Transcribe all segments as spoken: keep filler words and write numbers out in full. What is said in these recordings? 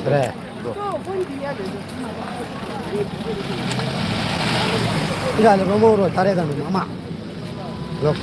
Re. Ila le mama ro tare da mama. Lok.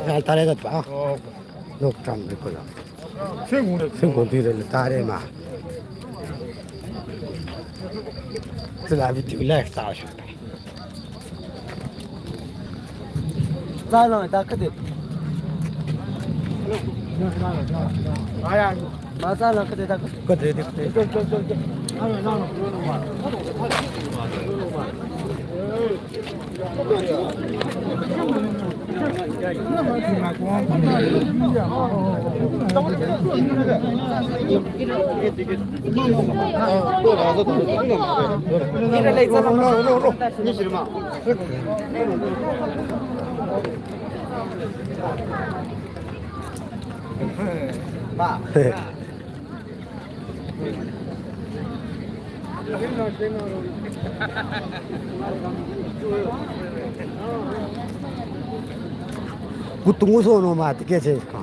Dal tare dat ba. Nok tam de kola. Sen kon ti de tare ma. Tla bi ti la ta shu. Tsa na ta kade. Aya. Ma tsa na kade ta kade. Kade de kade. Kutungu sono ma tike che ka.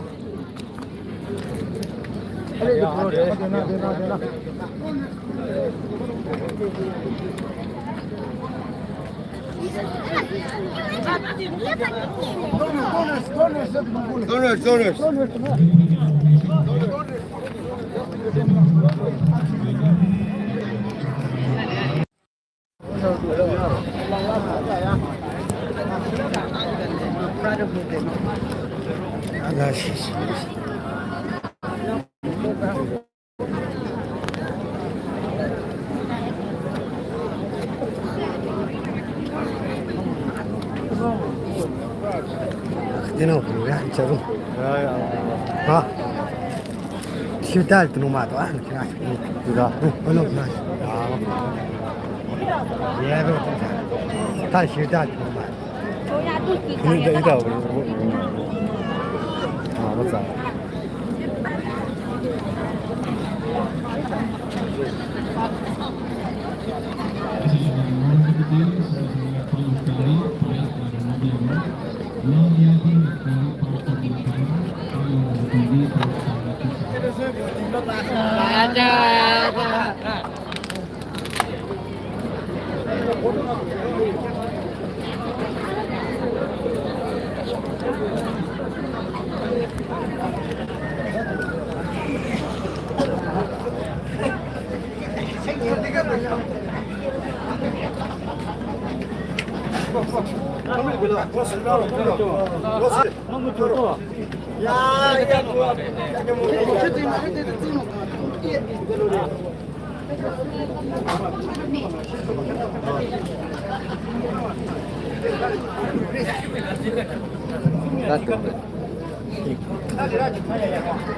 Corners, corners. Dino, ya, charu. Ya, ya. Ha. Shidal tu ma to, ah, kya. Tuda. Ano, na. Ya, bro. Ta shidal tu ma. Ida, ida. Ah, what's up?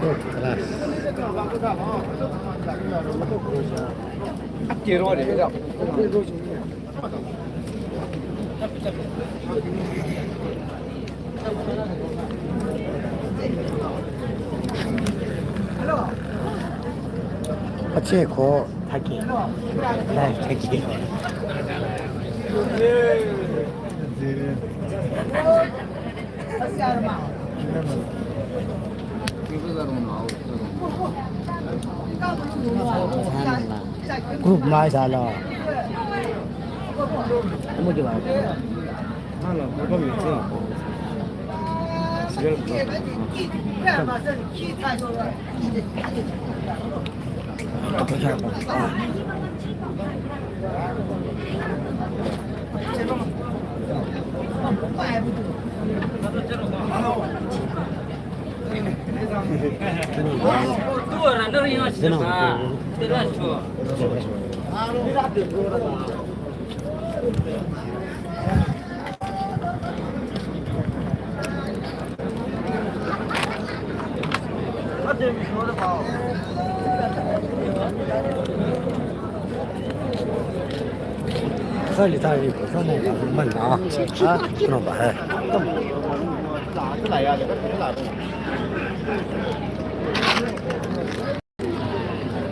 Good class. अच्छे को थाके। नहीं, थाके। Group mai sala. Kamu di ba?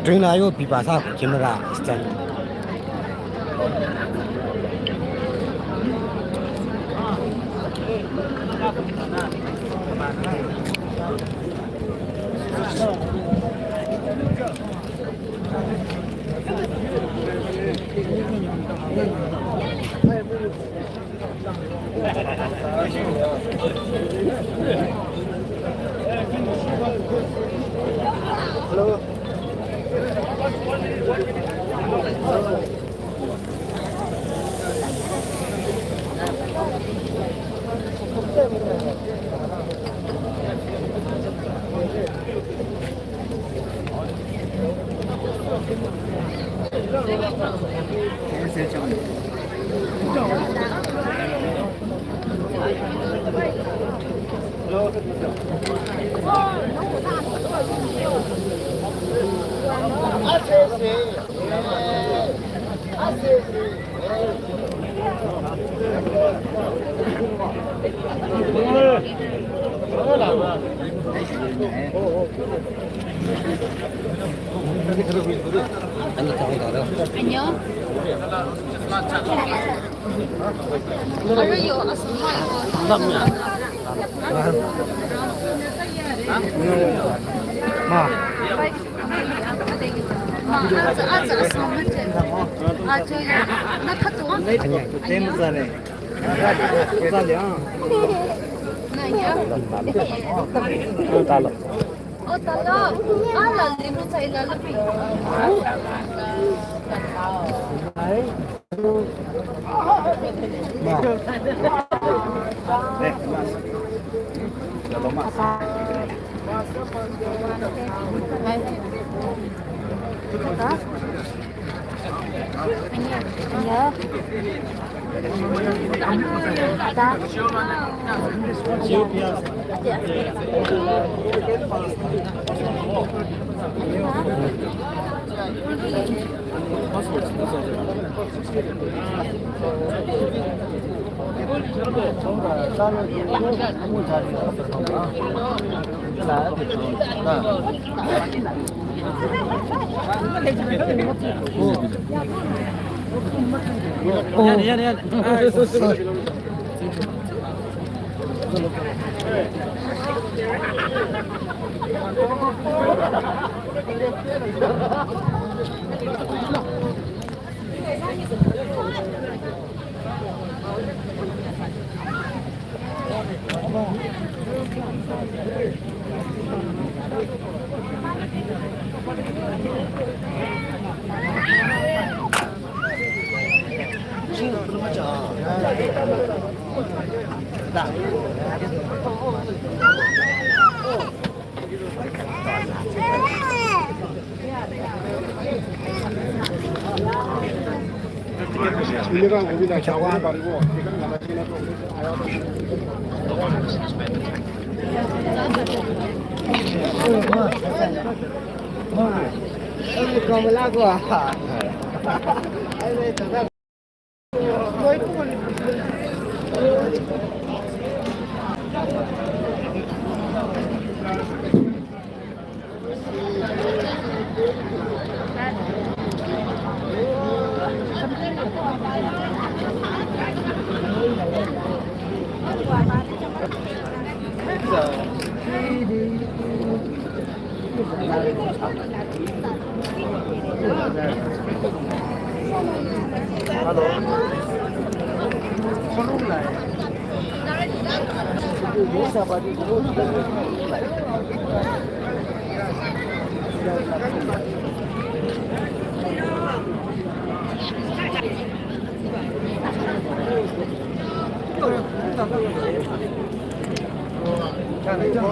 Train ayo pipa sa camera stand. 안녕.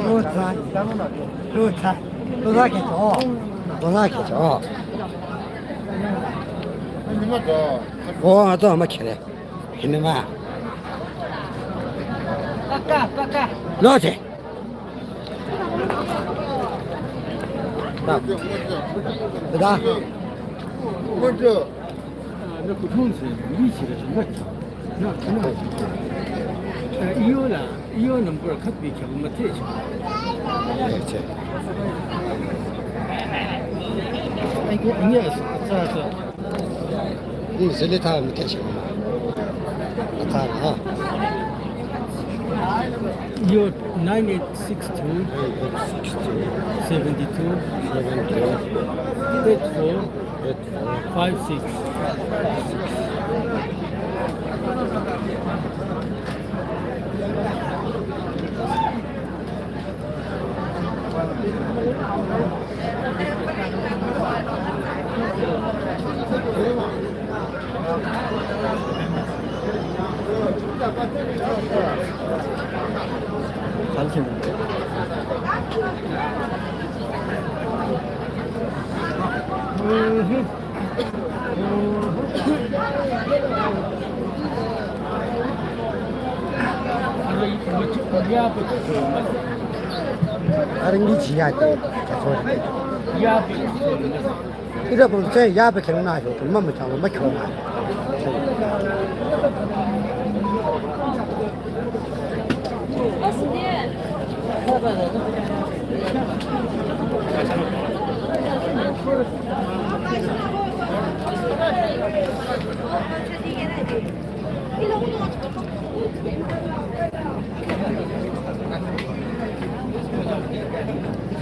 Rosa, rosa, rosa ke cho, rosa ke cho. Oh, ato ma khere. Hini ma. Paka, paka. Lo che. Ta. Ta. Lo che. Na kuthun se, ni chi da na. Na, na. Eh, iyo la, iyo number khat bi kya ma te. Te che. Ai ko, yes, sa, sa. Ni zele ta mi te che. Ta ha. Iyo nine eight six two, nine eight six two, seven two, seven two, eight four, eight four, five six. Arang di chiya te, ka so. Ira bun se ya be keng na yo, ma ma chang ma kyo na.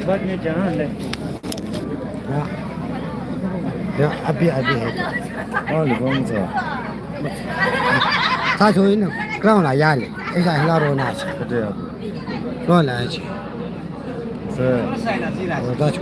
Bad ne jahan le. Ya. Ya, abi, abi hai. Oh, le bong zo. Ta jo in ground la ya le. Isa la ro na. Kade abi. Ro la chi. Se. Ro da chu.